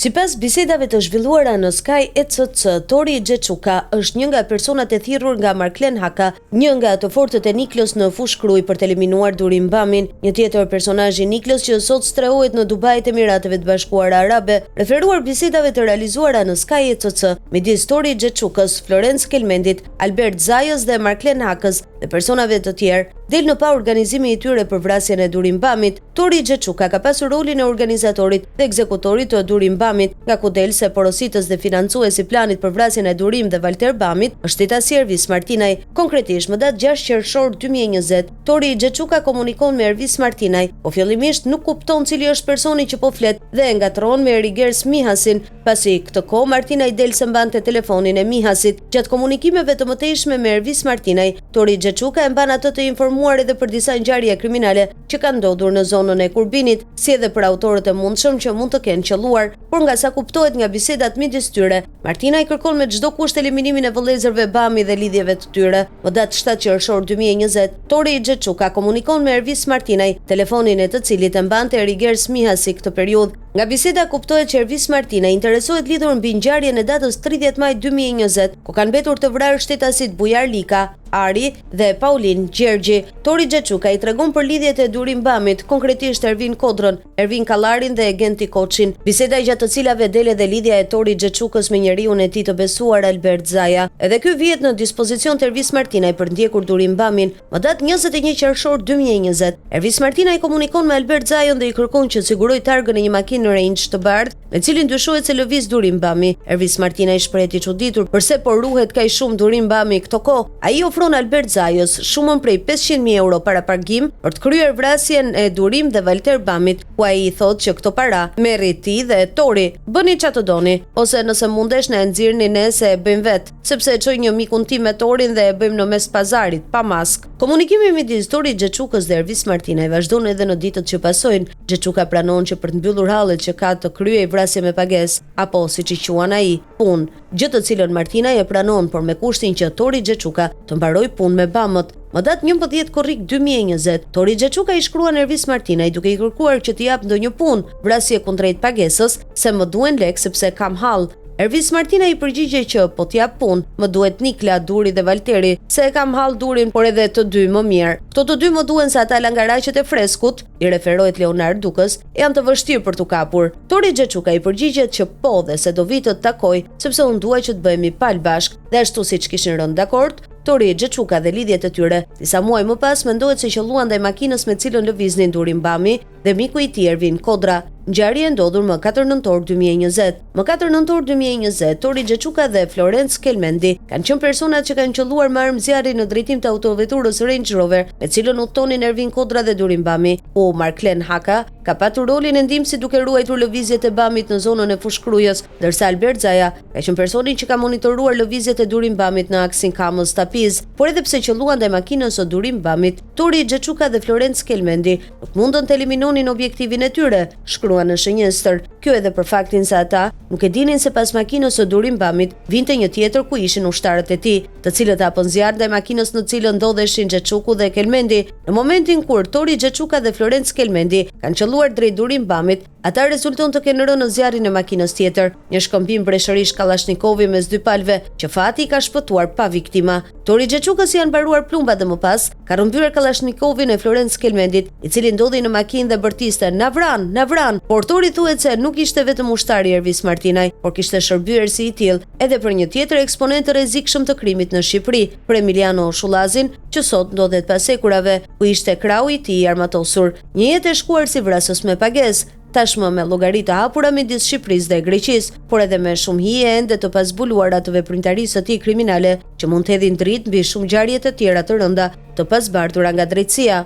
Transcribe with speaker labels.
Speaker 1: Sipas bisedave të zhvilluara në Sky ECC, Tori Xheçuka është një nga personat e thirrur nga Marklen Haka, një nga të fortët e Niklës në Fushë-Krujë për të eliminuar Durim Bamin, një tjetër personazh i Niklës që sot strehohet në Dubai të Emirateve të Bashkuara Arabe. Referuar bisedave të realizuara në Sky ECC, midis Tori Xheçukës, Florenc Kelmendit, Albert Zajës dhe Marklen Hakës dhe personave të tjerë, del në pah organizimi i tyre për vrasjen e Durim Bamit. Tori Xheçuka ka pasur rolin e organizatorit dhe ekzekutorit të Durim Bamit, nga ku del se porositës dhe financues i planit për vrasjen e Durim dhe Valter Bamit është shtetasi Ervis Martinaj. Konkretisht, më datë 6 qershor 2020, Tori Xheçuka komunikon me Ervis Martinaj, po fillimisht nuk kupton cili është personi që po flet dhe e ngatërron me Erigers Mihasin, pasi këtë kohë Martinaj del se mbante telefonin e Mihasit. Gjatë komunikimeve të mëtejshme me Ervis Martinaj, Tori Xheçuka e mban atë të informuar edhe për disa ngjarje kriminale që kanë ndodhur në zonën e Kurbinit, si edhe për autorët e mundshëm që mund të kenë qëlluar. Por nga sa kuptohet nga bisedat midis tyre, Martinaj kërkon me çdo kusht eliminimin e vëllezërve Bami dhe lidhjeve të tyre. Më datë 7 qershor 2020, Tori Xheçuka komunikon me Ervis Martinaj, telefonin e të cilit e mbante Erigers Mihasi këtë periudhë. Nga biseda kuptohet që Ervis Martinaj interesohet lidhur mbi ngjarjen e datës 30 maj 2020, ku kanë mbetur të vrarë shtetasit Bujar Lika, Ari dhe Paulin Gjergji. Tori Xheçuka i tregon për lidhjet e Durim Bamit, konkretisht Ervin Kodrën, Ervin Kallarin dhe Genti Koçin. Biseda gjatë të cilave del edhe lidhja e Tori Xheçukës me njeriun e tij të besuar Albert Zaja. Edhe ky vihet në dispozicion të Ervis Martinaj për ndjekur Durim Bamin. Më datë 21 qershor 2020, Ervis Martinaj komunikon me Albert Zajën dhe i kërkon që të sigurojë targën e një makinë Range të bardhë, me cilin dyshohet se lëviz Durim Bami. Ervis Martinaj shprehet i çuditur përse po ruhet kaq shumë Durim Bami këto kohë. Ai i ofron Albert Zajës shumën prej 500.000 euro parapagim për të kryer vrasjen e Durim dhe Valter Bamit, ku ai i thotë që këto para merri ti dhe Tori, bëni ça të doni, ose nëse mundesh na e nxirrni ne se e bëjmë vetë. Sepse e çoj një mikun tim me Torin dhe e bëjmë në mes pazarit, pa maskë. Komunikimi midis Tori Xheçukës dhe Ervis Martinaj vazhdon edhe në ditët që pasojnë. Xheçuka pranon që për të mbyllur hallet që ka të kryejë vrasje me pagesë, apo, siç i quan ai, punë. Gjë të cilën Martinaj e pranon, por me kushtin që Tori Xheçuka të mbarojë punë me Bamët. Më datë 11 korrik 2020, Tori Xheçuka i shkruan Ervis Martinaj duke i kërkuar që t'i japë ndonjë punë, vrasje kundrejt pagesës, se më duhen lekë sepse kam hall. Ervis Martinaj i përgjigjet që po t'jap punë, më duhet Nikla, Duri dhe Valteri, se e kam hall Durin, por edhe të dy më mirë. Këto të dy më duhen se ata langaraqët e freskut, i referohet Leonard Dukës, janë të vështirë për t'u kapur. Tori Xheçuka i përgjigjet që po dhe se do vijë të të takoj, sepse unë dua që të bëhemi palë bashkë, dhe ashtu siç kishin rënë dakord, Tori Xheçuka dhe lidhjet e tyre, disa muaj më pas mendohet se qëlluan ndaj makinës me cilën lëviznin Durim Bami, dhe miku i tij Ervin Kodra, ngjarje e ndodhur më 4 nëntor 2020. Më 4 nëntor 2020, Tori Xheçuka dhe Florenc Kelmendi kanë qenë personat që kanë qëlluar me armë zjarri në drejtim të autoveturës Range Rover, me cilën udhëtonin Ervin Kodra dhe Durim Bami, ku Marklen Haka ka patur rolin e ndihmësit duke ruajtur lëvizjet e Bamit në zonën e Fushë-Krujës, ndërsa Albert Zaja ka qenë personi që ka monitoruar lëvizjet e Durim Bamit në aksin Kamëz-Tapizë. Por edhe pse qëlluan ndaj makinës së Durim Bamit, Tori Xheçuka dhe Florenc Kelmendi nuk mundën të eliminonin objektivin e tyre, shkruan në Shënjestër. Kjo edhe për faktin se ata nuk e dinin se pas makinës së Durim Bamit vinte një tjetër ku ishin ushtarët e tij, të cilët hapën zjarr ndaj makinës në cilën ndodheshin Xheçuku dhe Kelmendi. Në momentin kur Tori Xheçuka dhe Florenc Kelmendi kanë qëlluar drejt Durim Bamit, Ata rezulton të kenë rënë në zjarrin e makinës tjetër. Një shkëmbim breshërish kallashnikovi mes dy palëve, që fati i ka shpëtuar pa viktima. Tori Xheçukës i janë mbaruar plumbat dhe më pas, ka rrëmbyer kallashnikovin e Florenc Kelmendit, i cili ndodhej në makinë dhe bërtiste "Na vranë, na vranë!" Por Tori thuhet se nuk ishte vetëm ushtar i Ervis Martinaj, por kishte shërbyer si i tillë edhe për një tjetër eksponent të rrezikshëm të krimit në Shqipëri, për Emiljano Shullazin, që sot ndodhet pas hekurave, ku ishte krahu i tij i armatosur. Një jetë e shkuar si vrasës me pagesë, tashmë me llogari të hapura midis Shqipërisë dhe Greqisë, por edhe me shumë hije ende të pazbuluara të veprimtarisë së tij kriminale, që mund të hedhin dritë mbi shumë ngjarje të tjera të rënda të pazbardhura nga drejtësia.